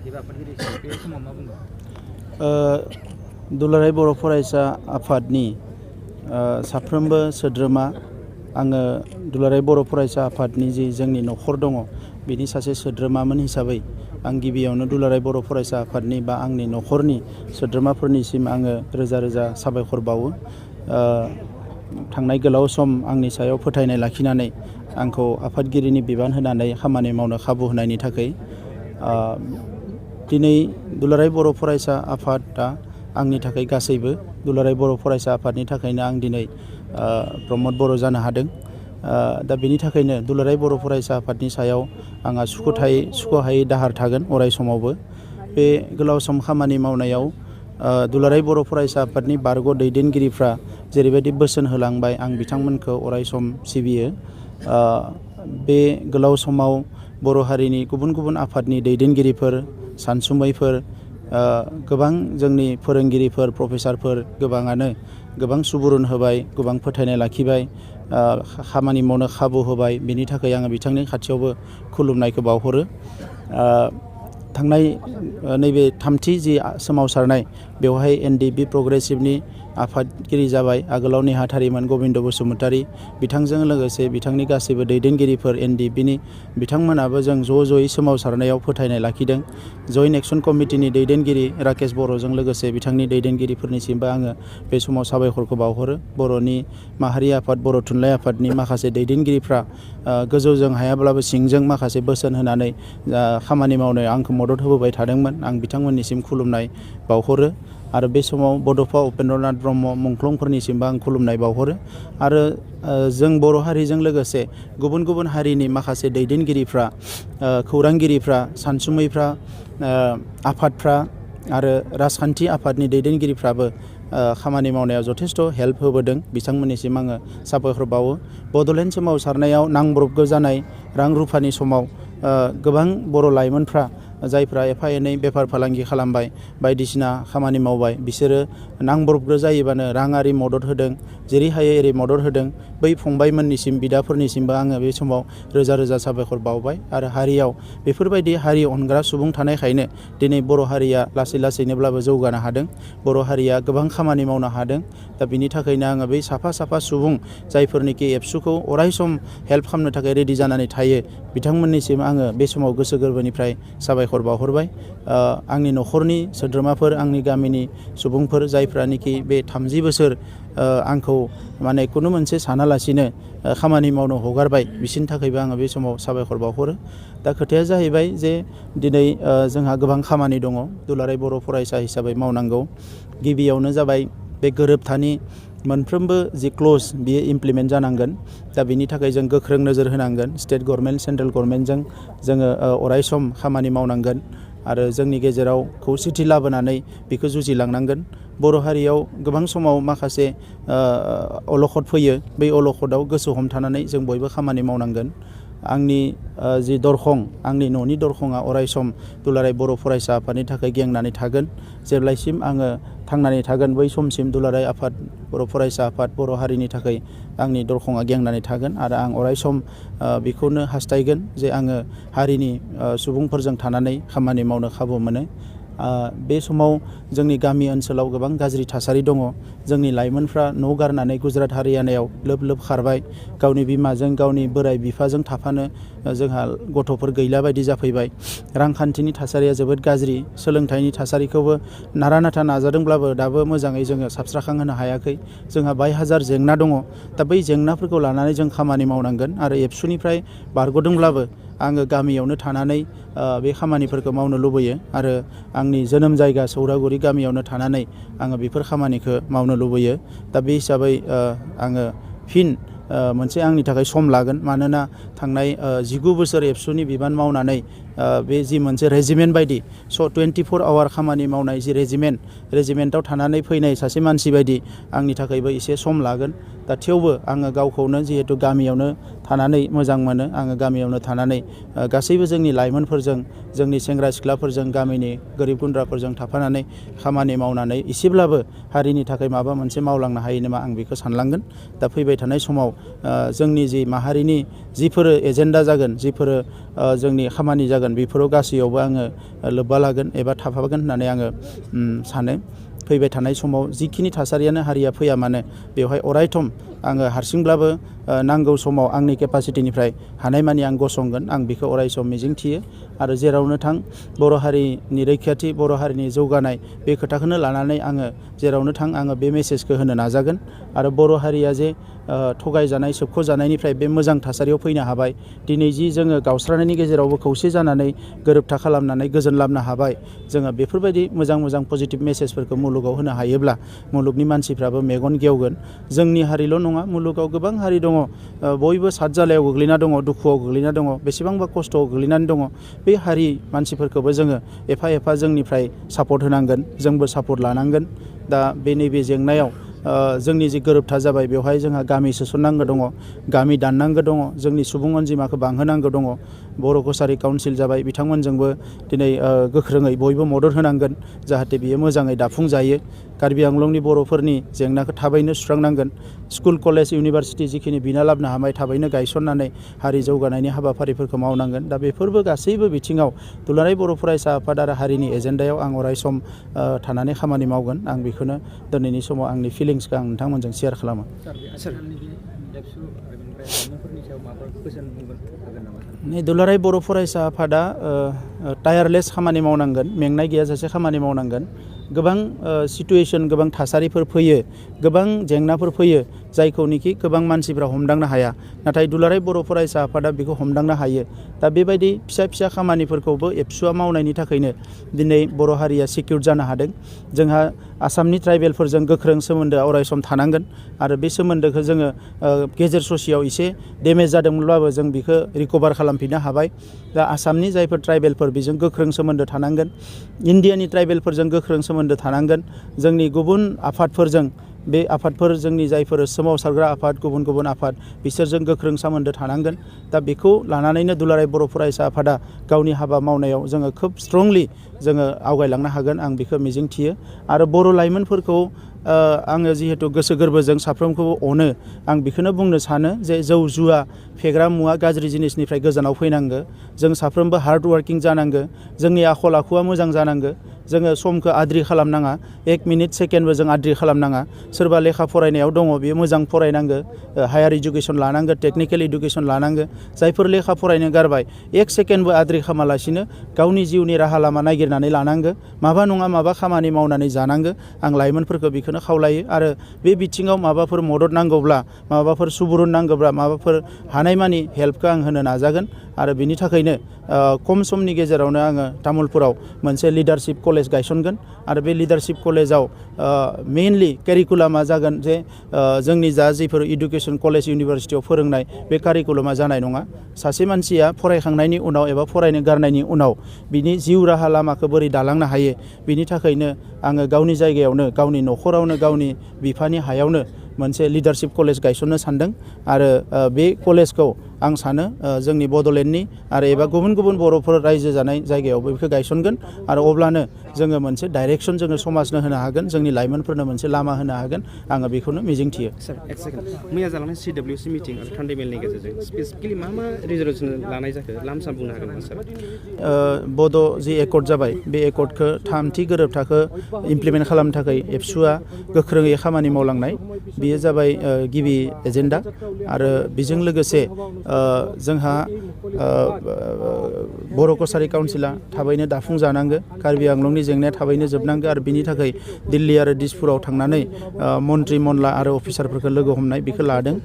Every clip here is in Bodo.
लाखिबा आफादगिरि बे समाव मा बुंगोन? दुलाराय बर' फरायसा आफादनि साफ्रोमबो सोद्रोमा आङो दुलाराय बर' फरायसा आफादनि जि जोंनि न'खर दङ बिनि सासे सोद्रोमामोन हिसाबै आं गिबियावनो दुलाराय बर' फरायसा आफादनि बा आंनि न'खरनि सोद्रोमाफोरनिसिम आङो रोजा रोजा साबायखर बावो। थांनाय गोलाव सम आंनि सायाव फोथायनाय लाखिनानै आंखौ आफादगिरिनि बिबान होनानै खामानि मावनो खाबु होनायनि थाखाय दिनै दुलाराय बर' फरायसा आफादा आंनि थाखाय गासैबो। दुलाराय बर' फरायसा आफादनि थाखायनो आं दिनै प्रमद बर' जानो हादों। दा बेनि थाखायनो दुलाराय बर' फरायसा आफादनि सायाव आंहा सुख'हायै दाहार थागोन अराय समावबो। बे गोलाव सम खामानि मावनायाव दुलाराय बर' फरायसा आफादनि बारग' दैदेनगिरिफ्रा जेरैबायदि बोसोन होलांबाय आं बिथांमोनखौ अराय सम सिबियो। बे गोलाव समाव बर' हारिनि गुबुन गुबुन आफादनि दैदेनगिरिफोर सानसुमैफोर गोबां जोंनि फोरोंगिरिफोर प्रफेसारफोर गोबाङानो गोबां सुबुरुन होबाय, गोबां फोथायनाय लाखिबाय, खामानि मावनो खाबु होबाय। बेनि थाखाय आङो बिथांनि खाथियावबो खुलुमनायखौ बावहरो। थांनाय नैबे थामथि जि सोमावसारनाय बेवहाय NDP प्रग्रेसिभनि आफादगिरि जाबाय। आगोलाव नेहाथारिमोन गबिन्द बसुमतारी, बिथांजों लोगोसे बिथांनि गासैबो दैदेनगिरिफोर NDPनि बिथांमोनाबो जों ज'यै सोमावसारनायाव फोथायनाय लाखिदों। जयेन्ट एक्सन कमिटिनि दैदेनगिरि राकेश बर'जों लोगोसे बिथांनि दैदेनगिरिफोरनिसिमबो आङो बे समाव साबायखरखौ बावहरो। बर'नि माहारि आफाद बर' थुनलाइ आफादनि माखासे दैदेनगिरिफ्रा गोजौजों हायाब्लाबो सिंजों माखासे बोसोन होनानै खामानि मावनायाव आंखौ मदद होबोबाय थादोंमोन। आं बिथांमोननिसिम खुलुमनाय बावहरो। आरो बे समाव बड'फा उपेन्द्रनाथ ब्रह्म मुंख्लंफोरनिसिमबो आं खुलुमनाय बावहरो। आरो जों बर' हारिजों लोगोसे गुबुन गुबुन हारिनि माखासे दैदेनगिरिफ्रा, खौरांगिरिफ्रा, सानसुमैफ्रा, आफादफ्रा आरो राजखान्थि आफादनि दैदेनगिरिफ्राबो खामानि मावनायाव जथेस्थ' हेल्प होबोदों। बिथांमोननिसिम आङो साबायखर बावो। बड'लेण्ड सोमावसारनायाव नांब्रबगौ जानाय रां रुफानि समाव गोबां बर' लाइमोनफ्रा जायफ्रा एफा एनै बेफार फालांगि खालामबाय, बायदिसिना खामानि मावबाय, बिसोरो नांब्रबगौ जायोबानो राङारि मदद होदों। जेरै हायो एरै मदद होदों। बै फंबायमोननिसिम, बिदाफोरनिसिमबो आङो बे समाव रोजा रोजा साबायखर बावबाय। आरो हारियाव बेफोरबायदि हारि अनग्रा सुबुं थानायखायनो दिनै बर' हारिया लासै लासैनोब्लाबो जौगानो हादों। बर' हारिया गोबां खामानि मावनो हादों। दा बिनि थाखायनो आङो बै साफा साफा सुबुं जायफोरनिखि एबसुखौ अराय सम हेल्प खालामनो थाखाय रेडि जानानै थायो, बिथांमोननिसिम आङो बे समाव गोसो गोरबोनिफ्राय साबायखर बावहरबाय। आंनि न'खरनि सोद्रोमाफोर, आंनि गामिनि सुबुंफोर जायफ्रानोखि बे 30 बोसोर आंखौ माने खुनु मोनसे सानालासिनो खामानि मावनो हगारबाय, बिसोरनि थाखायबो आङो बे समाव साबायखर बावहरो। दा खोथाया जाहैबाय जे दिनै जोंहा गोबां खामानि दङ दुलाराय बर' फरायसा हिसाबै मावनांगौ। गिबियावनो जाबाय बे गोरोबथानि मोनफ्रोमबो जि क्ल'ज बियो इमप्लिमेन्ट जानांगोन। दा बिनि थाखाय जों गोख्रों नोजोर होनांगोन। स्टेट गभर्नमेन्ट, सेन्ट्रेल गभर्नमेन्टजों जोङो अराय सम खामानि मावनांगोन आरो जोंनि गेजेराव खौसेथि लाबोनानै बेखौ जुजिलांनांगोन। बर' हारियाव गोबां समाव माखासे अलखद फैयो। बै अलखदाव गोसो हमथानानै जों बयबो खामानि मावनांगोन। आंनि जि दरखं, आंनि न'नि दरखङा अराय सम दुलाराय बर' फरायसा आफादनि थाखाय गेंनानै थागोन। जेब्लायसिम आङो थांनानै थागोन बै समसिम दुलाराय आफाद, बर' फरायसा आफाद, बर' हारिनि थाखाय आंनि दरखङा गेंनानै थागोन। आरो आं अराय सम बेखौनो हास्थायगोन जे आङो हारिनि सुबुंफोरजों थानानै खामानि मावनो खाबु मोनो। बे समाव जोंनि गामि ओनसोलाव गोबां गाज्रि थासारि दङ। जोंनि लाइमोनफ्रा न' गारनानै गुजरात हारियानायाव लोब लोब खारबाय। गावनि बिमाजों, गावनि बोराइ बिफाजों थाफानो जोंहा गथ'फोर गैला बायदि जाफैबाय। रांखान्थिनि थासारिया जोबोद गाज्रि। सोलोंथाइनि थासारिखौबो नारा नाथा नाजादोंब्लाबो दाबो मोजाङै जोङो साबस्राखांहोनो हायाखै। जोंहा बाय हाजार जेंना दङ। दा बै जेंनाफोरखौ लानानै जों खामानि मावनांगोन। आरो एबसुनिफ्राय बारग'दोंब्लाबो आङो गामियावनो थानानै बे खामानिफोरखौ मावनो लुबैयो। आरो आंनि जोनोम जायगा सौरागुरि गामियावनो थानानै आङो बेफोर खामानिखौ मावनो लुबैयो। दा बे हिसाबै आङो फिन मोनसे आंनि थाखाय सम लागोन। मानोना थांनाय 19 बोसोर एबसुनि बिबान मावनानै बे जि मोनसे रेजिमेन्ट बायदि 24 आवार खामानि मावनाय जि रेजिमेन्टआव थानानै फैनाय सासे मानसि बायदि आंनि थाखायबो एसे सम लागोन। दा थेवबो आङो गावखौनो जिहेतु गामियावनो थानानै मोजां मोनो। आङो गामियावनो थानानै गासैबो जोंनि लाइमोनफोरजों जोंनि सेंग्रा सिख्लाफोरजों गामिनि गोरिब गुन्द्राफोरजों थाफानानै खामानि मावनानै एसेब्लाबो हारिनि थाखाय माबा मोनसे मावलांनो हायो नामा आं बेखौ सानलांगोन। दा फैबाय थानाय समाव जोंनि जि माहारिनि जिफोर एजेन्डा जागोन, जिफोर जोंनि खामानि जागोन, बेफोराव गासैयावबो आङो लोब्बा लागोन एबा थाफागोन होननानै आङो सानो। फैबाय थानाय समाव जिखिनि थासारियानो हारिया फैया मानो बेवहाय अरायथम आङो हारसिंब्लाबो नांगौ समाव आंनि केपासिटिनिफ्राय हानायमानि आं गसंगोन। आं बेखौ अरायसम मिजिंथियो आरो जेरावनो थां बर' हारिनि रैखाथि, बर' हारिनि जौगानाय बे खोथाखौनो लानानै आङो जेरावनो थां आङो बे मेसेजखौ होनो नाजागोन। आरो बर' हारिया जे थगायजानाय, सोबख'जानायनिफ्राय बे मोजां थासारियाव फैनो हाबाय, दिनै जि जोङो गावस्रानायनि गेजेरावबो खौसे जानानै गोरोबथा खालामनानै गोजोन लाबोनो हाबाय, जोङो बेफोरबायदि मोजां मोजां पजिटिभ मेसेजफोरखौ मुलुगाव होनो हायोब्ला मुलुगनि मानसिफ्राबो मेगन गेवगोन। जोंनि हारिल' नङा, मुलुगाव गोबां हारि दङ, बयबो सातजालायाव गोग्लैना दङ, दुखुआव गोग्लैना दङ, बेसेबांबा खस्थ'आव गोग्लैनानै दङ। बे हारि मानसिफोरखौबो जोङो एफा एफा जोंनिफ्राय सापर्ट होनांगोन, जोंबो सापर्ट लानांगोन। दा बे नैबे जेंनायाव जोंनि जि गोरोबथा जाबाय बेवहाय जोंहा गामि सोसननांगौ दङ, गामि दाननांगौ दङ, जोंनि सुबुं अनजिमाखौ बांहोनांगौ दङ। बर' कसारि काउन्सिल जाबाय, बिथांमोनजोंबो दिनै गोख्रोङै बयबो मदद होनांगोन जाहाथे बियो मोजाङै दाफुंजायो। कार्बि आंलंनि बर'फोरनि जेंनाखौ थाबैनो सुस्रांनांगोन। स्कुल कलेज इउनिभारसिटि जिखिनि बिना लाबोनो हाबाय थाबैनो गायसननानै हारि जौगानायनि हाबाफारिफोरखौ मावनांगोन। दा बेफोरबो गासैबो बिथिङाव दुलाराय बर' फरायसा आफाद आरो हारिनि एजेन्डायाव आं अरायसम थानानै खामानि मावगोन। आं बेखौनो दिनैनि समाव आंनि फिलिंसखौ आं नोंथांमोनजों शेयार खालामो। दुलाराय बर' फरायसा आफादा टायारलेस खामानि मावनांगोन, मेंनाय गैयाजासे खामानि मावनांगोन। गोबां सिटुएसन, गोबां थासारिफोर फैयो, गोबां जेंनाफोर फैयो जायखौनोखि गोबां मानसिफ्रा हमदांनो हाया, नाथाय दुलाराय बर' फरायसा आफादा बेखौ हमदांनो हायो। दा बेबायदि फिसा फिसा खामानिफोरखौबो एबसुआ मावनायनि थाखायनो दिनै बर' हारिया सिकिउर जानो हादों। जोंहा आसामनि ट्राइबेलफोरजों गोख्रों सोमोन्दोआ अरायसम थानांगोन आरो बे सोमोन्दोखौ जोङो गेजेर ससेयाव एसे डेमेज जादोंमोनब्लाबो जों बेखौ रिकभार खालामफिननो हाबाय। दा आसामनि जायफोर ट्राइबेलफोर बेजों गोख्रों सोमोन्दो थानांगोन, इन्डियानि ट्राइबेलफोरजों गोख्रों सोमोन्दो थानांगोन, जोंनि गुबुन आफादफोरजों, बे आफादफोर जोंनि जायफोर सोमावसारग्रा आफाद, गुबुन गुबुन आफाद, बिसोरजों गोख्रों सोमोन्दो थानांगोन। दा बेखौ लानानैनो दुलाराय बर' फरायसा आफादा गावनि हाबा मावनायाव जोङो खोब स्ट्रंलि जोङो आवगायलांनो हागोन, आं बेखौ मिजिंथियो। आरो बर' लाइमोनफोरखौ आङो जिहेतु गोसो गोरबोजों साफ्रोमखौबो अनो, आं बेखौनो बुंनो सानो जे जौ जुवा, फेग्रा मुवा, गाज्रि जिनिसनिफ्राय गोजानाव फैनांगो। जों साफ्रोमबो हार्ड वार्किं जानांगो, जोंनि आखल आखुआ मोजां जानांगो, जोङो समखौ आद्रि खालामनाङा, 1 मिनिट सेकेन्डबो जों आद्रि खालामनाङा। सोरबा लेखा फरायनायाव दङ बेयो मोजां फरायनांगो, हायार इडुकेसन लानांगो, टेकनिकेल इडुकेसन लानांगो। जायफोर लेखा फरायनो गारबाय 1 सेकेन्डबो आद्रि खालामालासिनो गावनि जिउनि राहा लामा नागिरनानै लानांगो, माबा नङा माबा खामानि मावनानै जानांगो। आं लाइमोनफोरखौ बेखौनो खावलायो। आरो बे बिथिङाव माबाफोर मदद नांगौब्ला, माबाफोर सुबुरुन नांगौब्ला, माबाफोर हानायमानि हेल्पखौ आं होनो नाजागोन। आरो बिनि थाखायनो खम समनि गेजेरावनो आङो तामुलपुराव मोनसे लिडारशिप कलेज गायसनगोन। आरो बे लिडारशिप कलेजाव मेइनलि कारिकुलामा जागोन जे जोंनि जा जिफोर इडुकेसन कलेज इउनिभारसिटियाव फोरोंनाय बे कारिकुलामा जानाय नङा। सासे मानसिया फरायखांनायनि उनाव एबा फरायनो गारनायनि उनाव बिनि जिउ राहा लामाखौ बोरै दालांनो हायो, बिनि थाखायनो आङो गावनि जायगायावनो, गावनि न'खरावनो, गावनि बिफानि हायावनो मोनसे लिडारशिप कलेज गायसननो सानदों। आरो बे कलेजखौ आं सानो जोंनि बड'लेण्डनि आरो एबा गुबुन गुबुन बर'फोर रायजो जानाय जायगायावबो बेखौ गायसनगोन। आरो अब्लानो जोङो मोनसे डाइरेक्सन जोङो समाजनो होनो हागोन, जोंनि लाइमोनफोरनो मोनसे लामा होनो हागोन, आङो बेखौनो मिजिंथियो। सार, एक सेकेन्ड, मैया जालांनाय CWC मिटिं आरो थान्दै मेलनि गेजेरजों स्पेसिफिकलि मा मा रिजलुसन लानाय जाखो लामसाम बुंनो हागोन नामा सार? बड' जि एकर्ड जाबाय, बे एकर्डखौ थामथि गोरोबथाखौ इमप्लिमेन्ट खालामनो थाखाय एबसुआ गोख्रोङै खामानि मावलांनाय, बेयो जाबाय गिबि एजेन्डा। आरो बेजों लोगोसे जोंहा बर' कसारि काउन्सिला थाबैनो दाफुंजानांगो, कार्बि आंलंनि जेंनाया थाबैनो जोबनांगो। आरो बिनि थाखाय दिल्ली आरो दिसपुराव थांनानै मन्त्रि मनला आरो अफिसारफोरखौ लोगो हमनाय बेखौ लादों।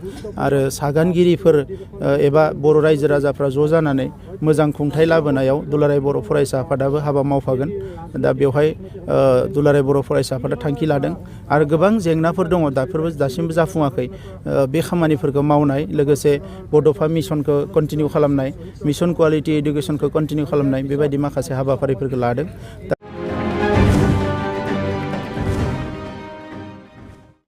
आरो सागानगिरिफोर एबा बर' रायजो राजाफ्रा ज' जानानै मोजां खुंथाय लाबोनायाव दुलाराय बर' फरायसा आफादाबो हाबा मावफागोन। दा बेवहाय दुलाराय बर' फरायसा आफादा थांखि लादों। आरो गोबां जेंनाफोर दङ, दाफोरबो दासिमबो जाफुङाखै। बे खामानिफोरखौ मावनाय, लोगोसे बड'फा मिसनखौ कन्टिनिउ खालामनाय, मिसन कुवालिटि इडुकेसनखौ कन्टिनिउ खालामनाय, बेबायदि माखासे हाबाफारिफोरखौ लादों।